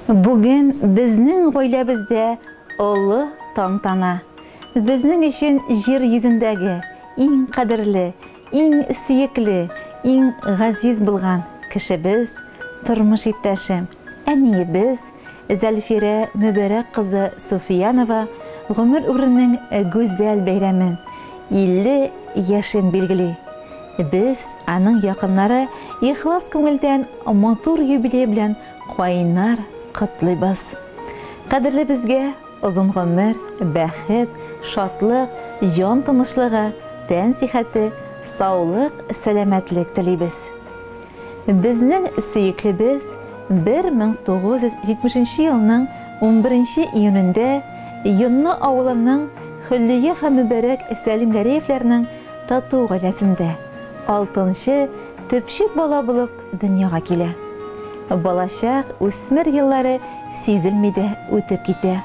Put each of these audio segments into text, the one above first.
Бүген безнең гаиләбездә олы тантана. Безнең өчен җир йөзендәге иң кадерле, иң сөекле, иң газиз булган кешебез, тормыш иптәшем, әниебез Зәлфирә Мөбәрәк кызы Суфиянова гомер үренең гүзәл бәйрәмен, 50 яшен билгели. Без, аның якыннары, ихлас күңелдән матур юбилее белән кайнар котлыйбыз. Кадерлебезгә озын гомер, бәхет, шатлык, җан тынычлыгы, тән сихәте, саулык, сәламәтлек телибез. Безнең сөеклебез 1970 нче елның унберенче июнендә Йонны авылының Хөллия һәм Мөбәрәк Сәлимгәрәевләрнең тату гаиләсендә алтынчы төпчек бала булып дөньяга килә. Балачак, үсмер еллары сизелми дә үтеп китә.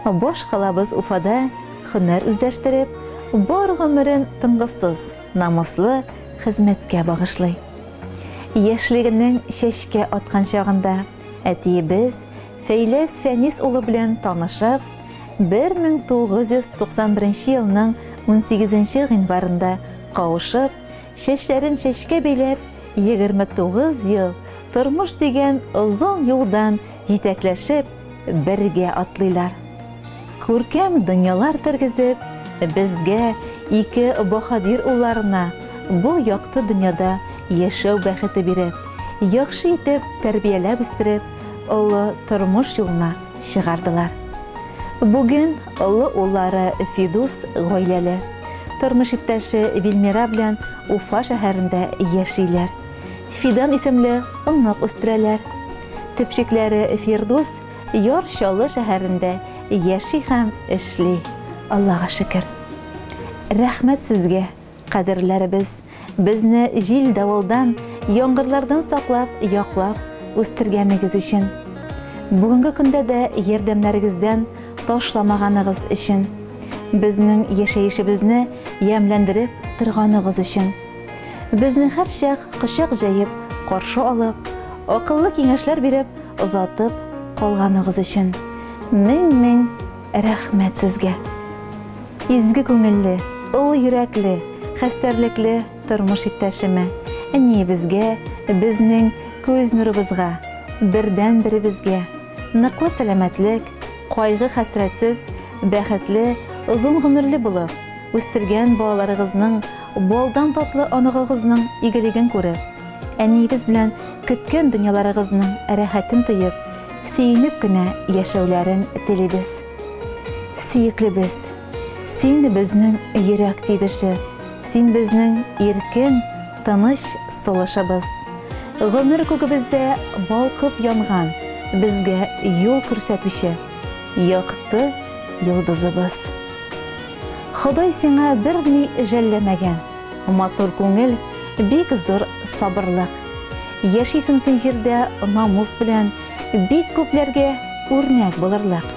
Баш калабыз Уфада һөнәр үзләштереп, бар гомерен тынгысыз, намуслы хезмәткә багышлый. Яшьлегенең чәчкә аткан чагында әтиебез Фәйләс Фәнис улы белән танышып, 1991 елның унсигезенче гыйнварында кавышып, чәчләрен чәчкә бәйләп, 29 ел тормыш дигән озын юлдан җитәкләшеп, бергә атлыйлар. Күркәм дөньялар тергезеп, безгә, ике баһадир улларына, бу якты дөньяда яшәү бәхете биреп, яхшы итеп тәрбияләп үстереп, олы тормыш юлына чыгардылар. Бүген олы уллары Фидус гаиләле. Тормыш иптәше Вильмира белән Уфа шәһәрендә яшиләр. Фидан исемле онык үстерәләр. Төпчекләре Фирдус Яр Чаллы шәһәрендә яши һәм эшли, Аллага шөкер. Рәхмәт сезгә, кадерләребез, безне җил-давылдан, яңгырлардан саклап, яклап үстергәнегез өчен. Бүгенге көндә дә ярдәмнәрегездән ташламаганыгыз өчен. Безнең яшәешебезне ямьләндереп торганыгыз өчен. Безне һәрчак кочак җәеп каршы алып, акыллы киңәшләр биреп озатып калганыгыз өчен мең-мең рәхмәт сезгә. Изге күңелле, олы йөрәкле, хәстәрлекле тормыш иптәшемә, әниебезгә, безнең күз нурыбызга, бердәнберебезгә ныклы сәламәтлек, кайгы-хәсрәтсез, бәхетле, озын гомерле булып, үстергән балаларыгызның, балдан татлы оныгыгызның игелеген күреп, әниегез белән көткән дөньяларыгызның рәхәтен тоеп, сөенеп кенә яшәүләрен телибез. Сөеклебез, син безнең йөрәк тибеше, син безнең иркен, тыныч сулышыбыз. Гомер күгебездә балкып янган, безгә юл күрсәтүче якты йолдызыбыз. Ходай сиңа берни жәлләмәгән. Матур күңел, бик зур сабырлык. Яшисең син җирдә намус белән, бик күпләргә үрнәк булырлык.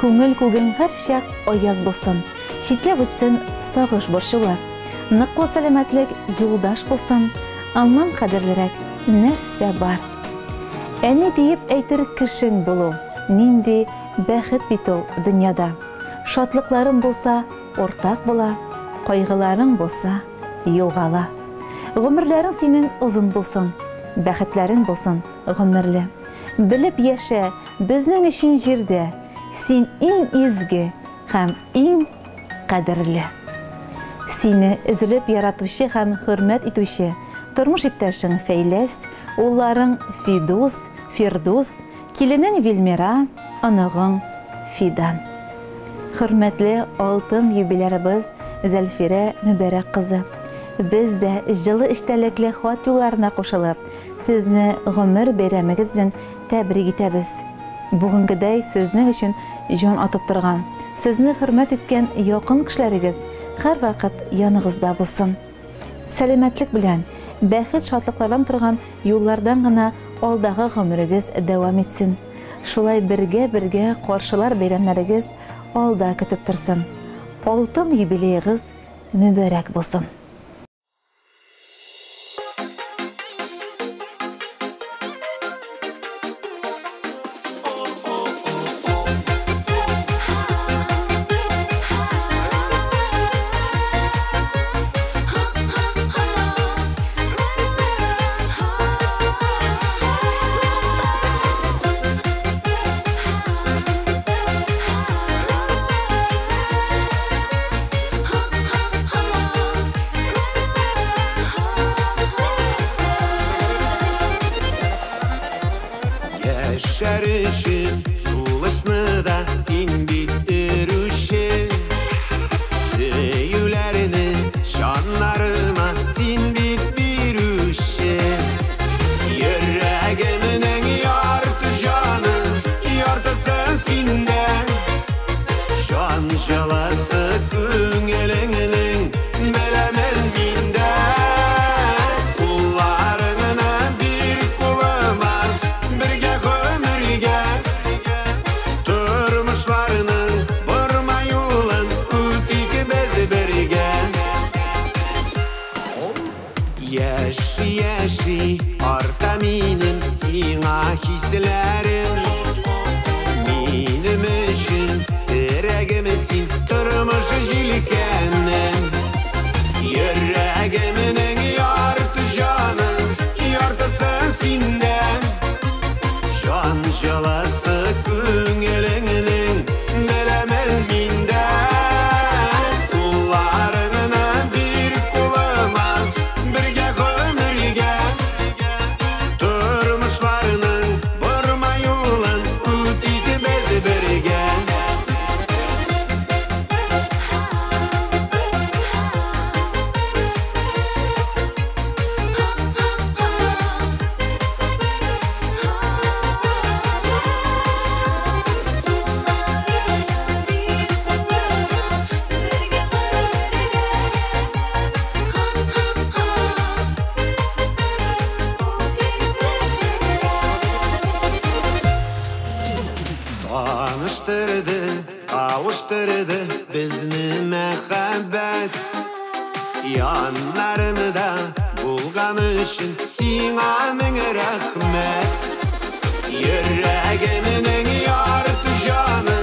Күңел күгең һәрчак аяз булсын, читләп үтсен сагыш-борчулар. Ныклы сәламәтлек юлдаш булсын, аннан кадерлерәк нәрсә бар? Әни диеп әйтер кешең булу, нинди бәхет бит ул дөньяда. Шатлыкларың булса, уртак була, кайгыларың булса, югала. Гомерләрең синең озын булсын, бәхетләрең булсын гомерле. Белеп яшә, безнең өчен җирдә син иң изге һәм иң кадерле. Сине өзелеп яратучы һәм хөрмәт итүче тормыш иптәшең Фәйләс, улларың Фидус, Фирдус, Киленең Вильмира, оныгың Фидан. Хөрмәтле алтын юбилярыбыз Зәлфирә Мөбәрәк кызы! Без дә җылы эчтәлекле хат юлларына кушылып, сезне гомер бәйрәмегез белән тәбрик итәбез. Бүгенгедәй сезнең өчен җан атып торган, сезне хөрмәт иткән якын кешеләрегез һәрвакыт яныгызда булсын. Сәламәтлек белән, бәхет-шатлыклардан торган юллардан гына алдагы гомерегез дәвам итсен. Шулай бергә-бергә каршылар бәйрәмнәрегез алда көтеп торсын. Алтын юбилеегыз мөбарәк булсын! Яшәр өчен сулышны да син бит өрүче. Сөюләрне җаннарыма син бит бирүче. Йөрәгемнең ярты җаны, яртысы синдә. Җан җылысы күңелеңнең беләмен миндә. Кулларыңны бир кулыма, бергә гомергә. Тормышларның борма юлын үтик без бергә. Яши, яши, арта минем сиңа хисләрем. Минем өчен терәгем син, тормыш җилкәнем. Йөрәгемнең ярты җаны, яртысы синдә. Җан җылысы күңелеңнең беләмен миндә. Кулларыңны бир кулыма, бергә гомергә. Тормышларның борма юлын үтик без бергә. Таныштырды, кавыштырды безне мәхәббәт. Яннарымда булган өчен сиңа мең рәхмәт. Йөрәгемнең ярты җаны,